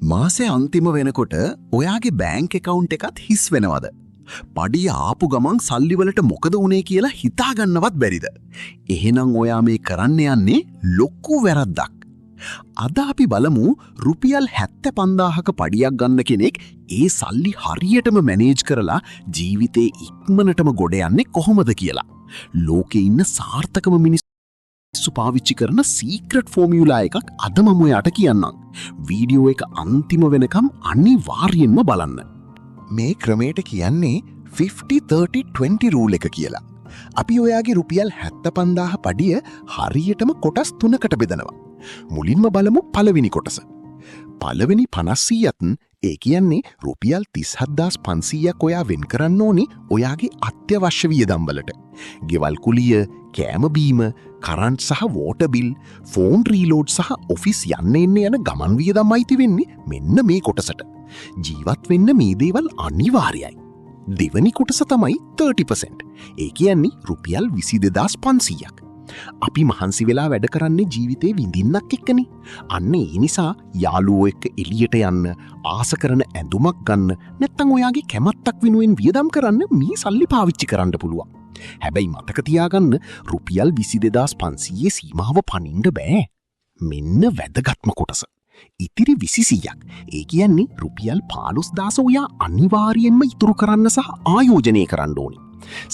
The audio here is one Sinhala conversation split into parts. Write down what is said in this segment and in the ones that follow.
මාසේ අන්තිම වෙනකොට ඔයාගේ බෑන්ක් ඇකවුන්ට් එකත් හිස් වෙනවද? පඩිය ආපු ගමන් සල්ලි වලට මොකද වුනේ කියලා හිතාගන්නවත් බැරිද? එහෙනම් ඔයා මේ කරන්න යන්නේ ලොකු වැරද්දක්. අද අපි බලමු රුපියල් 75,000ක පඩියක් ගන්න කෙනෙක් ඒ සල්ලි හරියටම මැනේජ් කරලා ජීවිතේ ඉක්මනටම ගොඩ යන්නේ කොහොමද කියලා. ලෝකේ ඉන්න සාර්ථකම මිනිස්සු පාවිච්චි කරන සීක්‍රට් ෆෝමියුලා එකක් අද මම ඔයාට කියන්නම්. වීඩියෝ එක අන්තිම වෙනකම් අනිවාර්යෙන්ම බලන්න. මේ ක්‍රමයට කියන්නේ 50-30-20 රූල් එක කියලා. අපි ඔයාගේ රුපියල් 75,000 පඩිය හරියටම කොටස් තුනකට බෙදනවා. මුලින්ම බලමු පළවෙනි කොටස. පළවෙනි 50%ත්, ඒ කියන්නේ රුපියල් 37,500ක් ඔයා වෙන් කරන්න ඕනි ඔයාගේ අත්‍යවශ්‍ය වියදම් වලට. ගෙවල් කුලිය, කෑම බීම, කරන්ට් සහ වෝටර් බිල්, ෆෝන් රීලෝඩ් සහ ඔෆිස් යන්න එන්න යන ගමන් වියදම් අයිති වෙන්නේ මෙන්න මේ කොටසට. ජීවත් වෙන්න මේ දේවල් අනිවාර්යයි. දෙවනි කොටස තමයි 30%. ඒ කියන්නේ රුපියල් 22,500ක්. අපි මහන්සි වෙලා වැඩ කරන්නේ ජීවිතේ විඳින්නක් එක්කනේ. අන්න ඒ නිසා යාළුවෝ එක්ක එළියට යන්න, ආස කරන ඇඳුමක් ගන්න, නැත්නම් ඔයාගේ කැමැත්තක් වෙනුවෙන් වියදම් කරන්න මේ සල්ලි පාවිච්චි කරන්න පුළුවන්. හැබැයි මතක තියාගන්න, රුපියල් 22,500 සීමාව පනින්න බෑ. මෙන්න වැදගත්ම කොටස. ඉතිරි 20%ක්. ඒ කියන්නේ රුපියල් 15,000 ඔයා අනිවාර්යයෙන්ම ඉතුරු කරන්න සහ ආයෝජනය කරන්න ඕනි.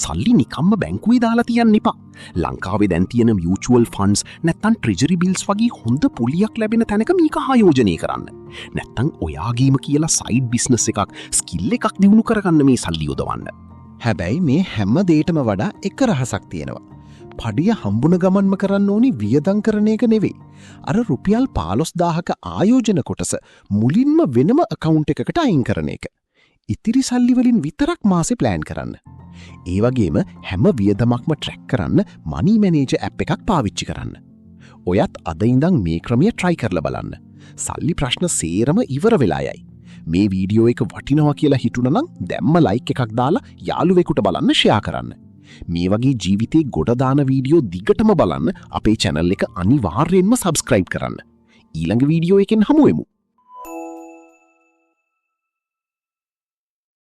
සල්ලි නිකම්ම බැංකුවේ දාලා තියන්න එපා. ලංකාවේ දැන් තියෙන මියුචුවල් ෆන්ඩ්ස් නැත්තම් ට්‍රෙජරි බිල්ස් වගේ හොඳ පොලියක් ලැබෙන තැනක මේක ආයෝජනය කරන්න. නැත්තම් ඔයාගේම කියලා සයිඩ් බිස්නස් එකක්, ස්කිල් එකක් දියුණු කරගන්න මේ සල්ලි යොදවන්න. හැබැයි මේ හැම දේටම වඩා එක රහසක් තියෙනවා. පඩිය හම්බුන ගමන්ම කරන්න ඕනි වියදම් කරන එක නෙවෙයි. අර රුපියල් 15,000ක ආයෝජන කොටස මුලින්ම වෙනම ඇකවුන්ට් එකකට අයින් කරන එක. ඉතිරි සල්ලි වලින් විතරක් මාසේ ප්ලෑන් කරන්න. ඒ වගේම හැම වියදමක්ම ට්‍රැක් කරන්න මනි මැනේජර් ඇප් එකක් පාවිච්චි කරන්න. ඔයත් අද ඉඳන් මේ ක්‍රමය try කරලා බලන්න. සල්ලි ප්‍රශ්න සේරම ඉවර වෙලා යයි. මේ වීඩියෝ එක වටිනවා කියලා හිතුණා නම් දැම්ම ලයික් එකක් දාලා යාළුවෙකුට බලන්න ෂෙයා කරන්න. මේ වගේ ජීවිතේ ගොඩ දාන වීඩියෝ දිගටම බලන්න අපේ චැනල් එක අනිවාර්යෙන්ම සබ්ස්ක්‍රයිබ් කරන්න. ඊළඟ වීඩියෝ එකෙන් හමු වෙමු.